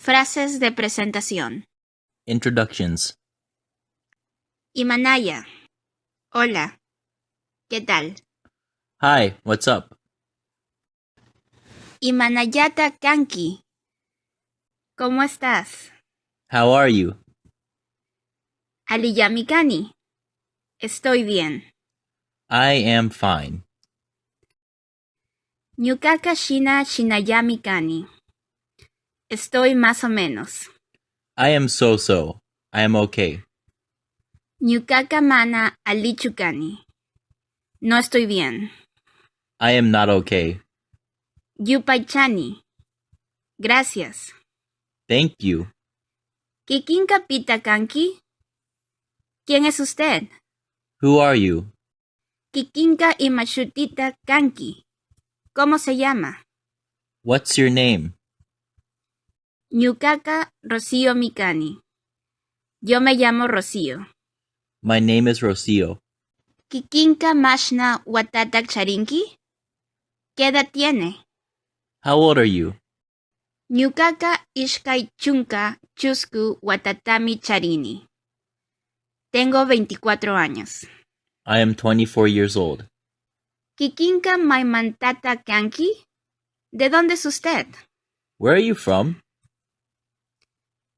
Frases de presentación. Introductions. Imanaya. Hola. ¿Qué tal? Hi, what's up? Imanallata kanki. ¿Cómo estás? How are you? Allillami kani. Estoy bien. I am fine. Ñukaka shina shinallami kani. Estoy más o menos. I am so so. I am okay. Ñukaka mana allichu kani. No estoy bien. I am not okay. Yupaychani. Gracias. Thank you. Kikinka pita kanki? ¿Quién es usted? Who are you? Kikinka imashutita kanki. ¿Cómo se llama? What's your name? Ñukaka Rocíomi kani. Yo me llamo Rocío. My name is Rocio. Kikinka mashna watatak charinki? ¿Qué edad tiene? How old are you? Ñukaka ishkay chunka chusku watatami charini. Tengo 24 años. I am 24 years old. Kikinka maymantata kanki? ¿De dónde es usted? Where are you from?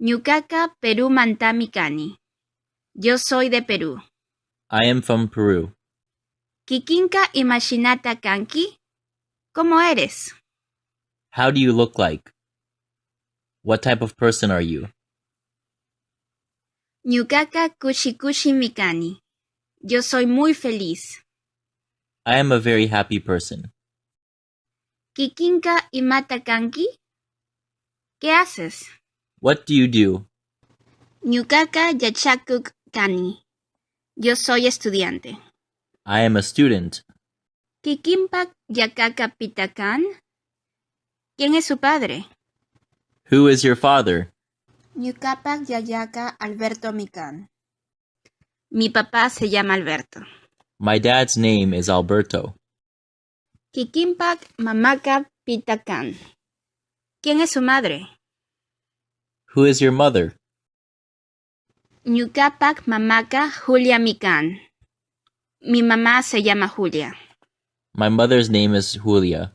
Ñukaka Perumantami kani. Yo soy de Perú. I am from Peru. Kikinka imashinata kanki? ¿Cómo eres? How do you look like? What type of person are you? Ñukaka kushi kushimi kani. Yo soy muy feliz. I am a very happy person. Kikinka imata kanki? ¿Qué haces? What do you do? Ñukaka yachakuk kani. Yo soy estudiante. I am a student. Kikinpak yayaka pita kan? ¿Quién es su padre? Who is your father? Ñukapak yayaka Albertomi kan. Mi papá se llama Alberto. My dad's name is Alberto. Kikinpak mamaka pita kan? ¿Quién es su madre? Who is your mother? Ñukapak mamaka Juliami kan. Mi mamá se llama Julia. My mother's name is Julia.